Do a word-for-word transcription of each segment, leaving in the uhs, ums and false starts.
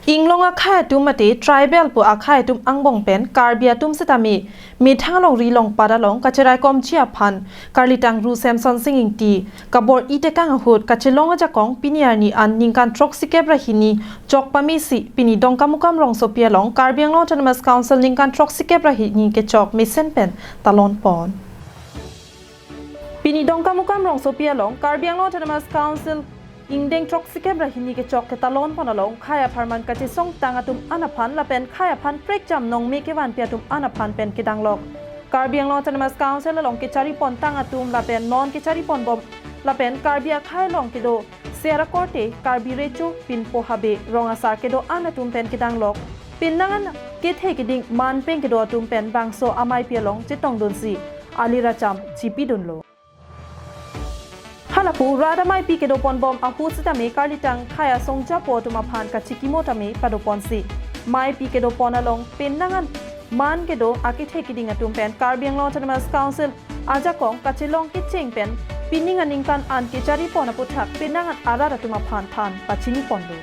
Inglong akhei atum mate tribal pu akhei atum angbong pen Karbi atum sitame methang alongri longpat along kacheraikomji aphan karlitangru Semson Sing Ingti kabor-i tekang ahut kachelong ajakong pini arni an ningkan throksikep ra hini chok pamesi pini Dongkamukam rongsopi along Karbi Anglong Autonomous Council ningkan throksikep ra hini kechok mesen pen talon pon. Pini Dongkamukam rongsopi along Karbi Anglong Autonomous Council ingdeng throksikep ra hini kechok ketalon pon along khei apharman kachesongtang atum an aphan lapen khei aphan prekjam nongme kevanpi atum an aphan pen kedanglok. Karbi Anglong Autonomous Council along kechari pontang atum lapen non kechari ponbom lapen Karbi akhei along kedo Sera Korte, Karbi Recho, Pinpo Habe, Rong Asar kedo an atum pen kedanglok. Pinnangan kethe keding man peng kedo atum pen bangso amaipi along chetongdunsi ali racham chipidunlo. Halapu rat amaipi kedo ponbom ahut sitame karlitang khei asongjapo atum aphan kachikimo tame padoponsi maipi kedo pon along pinnangan man kedo akethe keding atum pen Karbi Anglong Autonomous Council ajakong kachelong kecheng pen pining aningkan an kechari pon aputhak pinnangan arat atum aphan than pachini ponlo.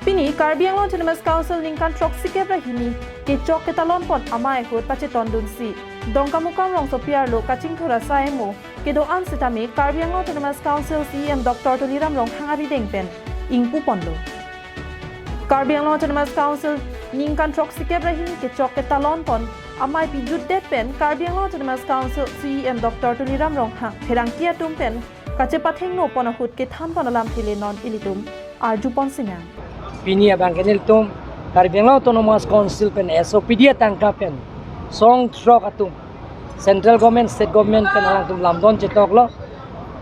Pini Karbi Anglong Autonomous Council ningkan throksikep ra hini kechok ketalon pon amei ahut pachetondunsi Dongkamukam rongsopi arlo kachingthur asai amo kedo an sitame Karbi Anglong Autonomous Council C E M Doctor Tuliram Ronghang arideng pen ingpu ponlo. Karbi Anglong Autonomous Council ningkan throksikep ra hini kechok ketalon pon ameipi jutdet pen Karbi Anglong Autonomous Council C E M Doctor Tuliram Ronghang pherangke atum pen kachepathengno pon ahut kethan pon alam tile non ilitum arju pon sinang. Pini abang ke nelitum Karbi Anglong Autonomous Council pen S O P D atangka pen song throk atum Central Government, State Government pen alangtum lamdon chetoklo.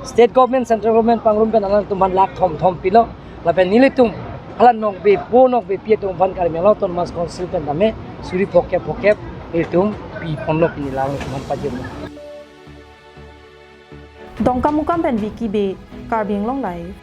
State Government, Central Government pangrum pen alangtum aphan lakh thom thom pilo. Lapen nelitum hala nokbepo nokbepi atum aphan Karbi Anglong Autonomous Council pen tame suri phokep phokep nelitum pi ponlo pini alangtum aphan pajirlo. Dongkamukam pen Vicky Bey, Karbi Anglong Live.